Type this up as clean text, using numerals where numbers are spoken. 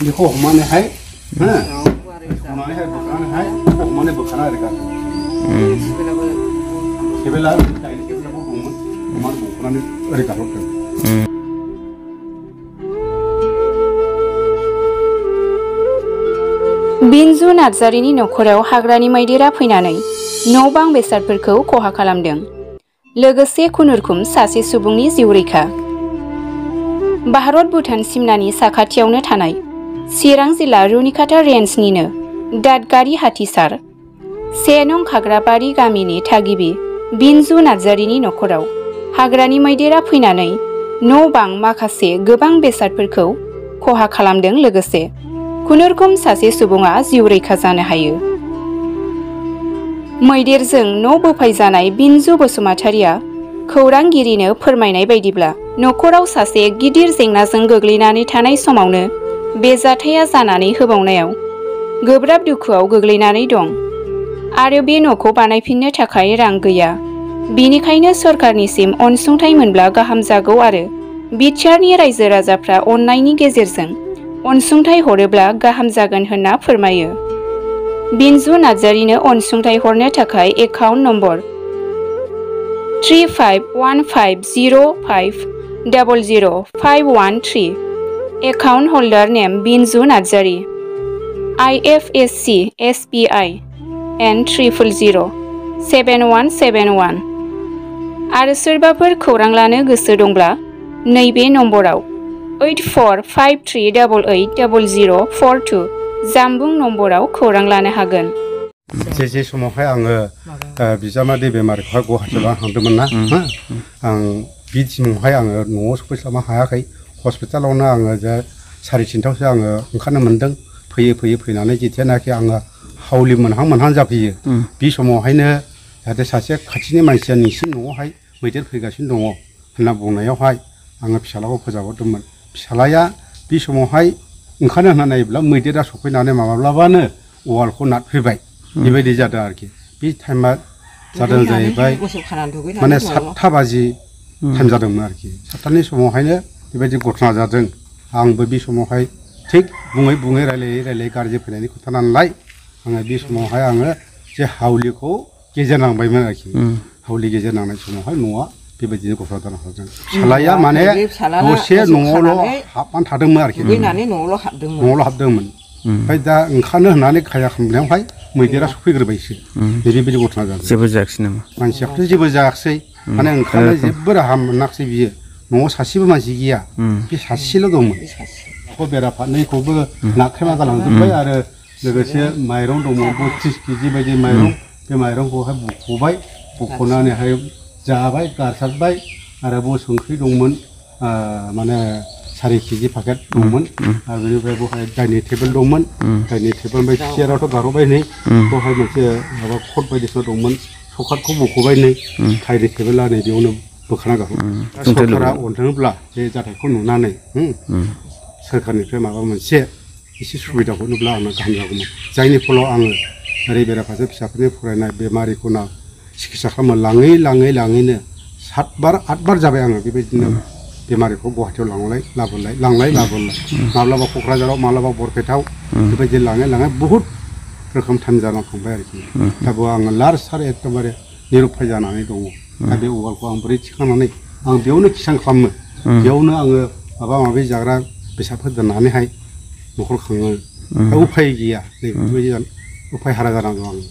बेखौ हमनानैहाय हमनानैहाय बोखानानैहाय हमनानै बोखाना आरो गारो केबेला दाइनि केबेलाखौ हमो हमनानै बोखानानै ओरै गारहरदों बिनजु नार्जारिनि नखराव हाग्रानि मैदेरा फैनानै न' बां बेसादफोरखौ खहा खालामदों लोगोसे खुनुरुखुम सासे सुबुंनि जिउ रैखा भारत भुटान सिमनानि साखाथियावनो थानाय चिरां जिल्ला रुनिकाटा रेन्जनिनो दादगारि हाथिसार 1 नं खाग्राबारि गामिनि थागिबि बिनजु नार्जारिनि नखराव हाग्रानि मैदेरा फैनानै न' बां माखासे गोबां बेसादफोरखौ खहा खालामदों लोगोसे खुनुरुखुम सासे सुबुङा जिउ रैखा जानो हायो मैदेरजों न' बोफायजानाय बिनजु बसुमतारिया खौरांगिरिनो फोरमायनाय बायदिब्ला नखराव सासे गिदिर जेंनाजों गोग्लैनानै थानाय समावनो बे जाथाया जानानै होबावनायाव गोब्राब दुखुआव गोग्लैनानै दं आरो बे न'खौ बानायफिननो थाखाय रां गैया बेनिखायनो सरकारनिसिम अनसुंथाइ मोनब्ला गाहाम जागौ आरो बिटिआरनि रायजो राजाफ्रा अननायनि गेजेरजों अनसुंथाइ हरोब्ला गाहाम जागोन होनना फोरमायो बिनजु नार्जारिनो अनसुंथाइ हरनो थाखाय एकाउन्ट नम्बर 351505000513 एकाउन्ट हल्डार नेम बिनजु नार्जारि IFSC SBI N0007171 आरो सोरबाफोर खौरां लानो गोसो दंब्ला नैबे नम्बराव 8453880042 जामबुं नम्बराव खौरां लानो हागोन जे समावहाय आङो बिजामादै बेमारिखौहाय गुवाहाटियाव लांदोंमोन ना आं बि समावहाय आङो न'आव सफैस्लाबनो हायाखै हस्पिटालावनो आङो जे 3:30 आङो ओंखारनो मोन्दों फैयै फैनानै जेथियानाखि आङो हावलि मोनहां जाफैयो बे समावहायनो जाहाथे सासे खाथिनि मानसिया नोंसिनि न'आवहाय मैदेर फैगासिनो दङ होनना बुंनायावहाय आङो फिसालाखौ फोजावहरदोंमोन फिसालाया बे समावहाय ओंखारनो होनना नायोब्ला मैदेरा सफैनानै माब्लाबानो वालखौ नारफैबाय बेबायदि जादों आरोखि बे टाइमा जादों जाहैबाय माने 7टा बाजि टाइम जादोंमोन आरोखि 7टानि समावहायनो बेबायदि घटना जादों आंबो बे समावहाय थिग बुङै रायलायै गारि फैनायनि खोथा नालाय आङो बे समावहाय आङो जे हावलिखौ गेजेर नांबायमोन आरोखि हावलि गेजेर नांनाय समावहाय न'आ बेबायदिनो घटना जानो हादों फिसालाया माने दसे न'आवल' हाबनानै थादोंमोन आरोखि न'आवल' हाबदोंमोन ओमफ्राय दा ओंखारनो होननानै खाया खालामनायावहाय मैदेरा सफैग्रोबायसो बेबायदि घटना जादों जेबो जायाखै नामा मानसियाथ' जेबो जायाखै माने ओंखारनो जेबो राहा मोनाखिसै बियो न'आव सासेबो मानसि गैया बे सासेल' दंमोन बेरा फारनैखौबो नाख्रेमा गालांजोब्बाय आरो लोगोसे माइरं दंमोन 32 केजि बायदि माइरं बे माइरंखौहाय बुख'नानैहाय जाबाय गारसारबाय आरो बाव संख्रि दंमोन माने 4 केजि पाकेट दंमोन आरो बेनिफ्राय बेवहाय डाइनिं टेबोल दंमोन डाइनिं टेबोल ओमफ्राय चेयारावथ' गारहरबाय नै बेवहाय मोनसे माबा कट बायदिसिना दंमोन सकाटखौ बख'बाय नै डाइनिं टेबोला नै बेयावनो बोखाना गारहरबाय सरकारा अनथोंब्ला बे जाथायखौ नुनानै सोरखारनिफ्राय माबा मोनसे एसे सुबिदा हरनोब्ला आंनो गाहाम जागौमोन जायनि फलाव आङो ओरै बेराफारसे फिसाफोरनि फरायनाय बेमारिखौ सिकित्सा खालामनो लाङैनो 7 बार 8 बार जाबाय आङो बेबायदिनो बेमारिखौ गुवाहाटियाव लांलाय लाबोलाय माब्लाबा क'क्राझाराव माब्लाबा बरपेटायाव बेबायदि लाङै बहुद रोखोम टाइम जानानै थांबाय आरोखि दा बेयाव आङो लार एकदमबारे निरुपाय जानानै दङ दा बे उवालखौ आं बोरै थिखांनानै आं बेयावनो किसान खालामो बेयावनो आङो माबा माबि जाग्रा बेसादफोर दोननानैहाय न'खर खाङो दा उफाय गैया नै बेबायदि उफाय हारा जानानै दं आङो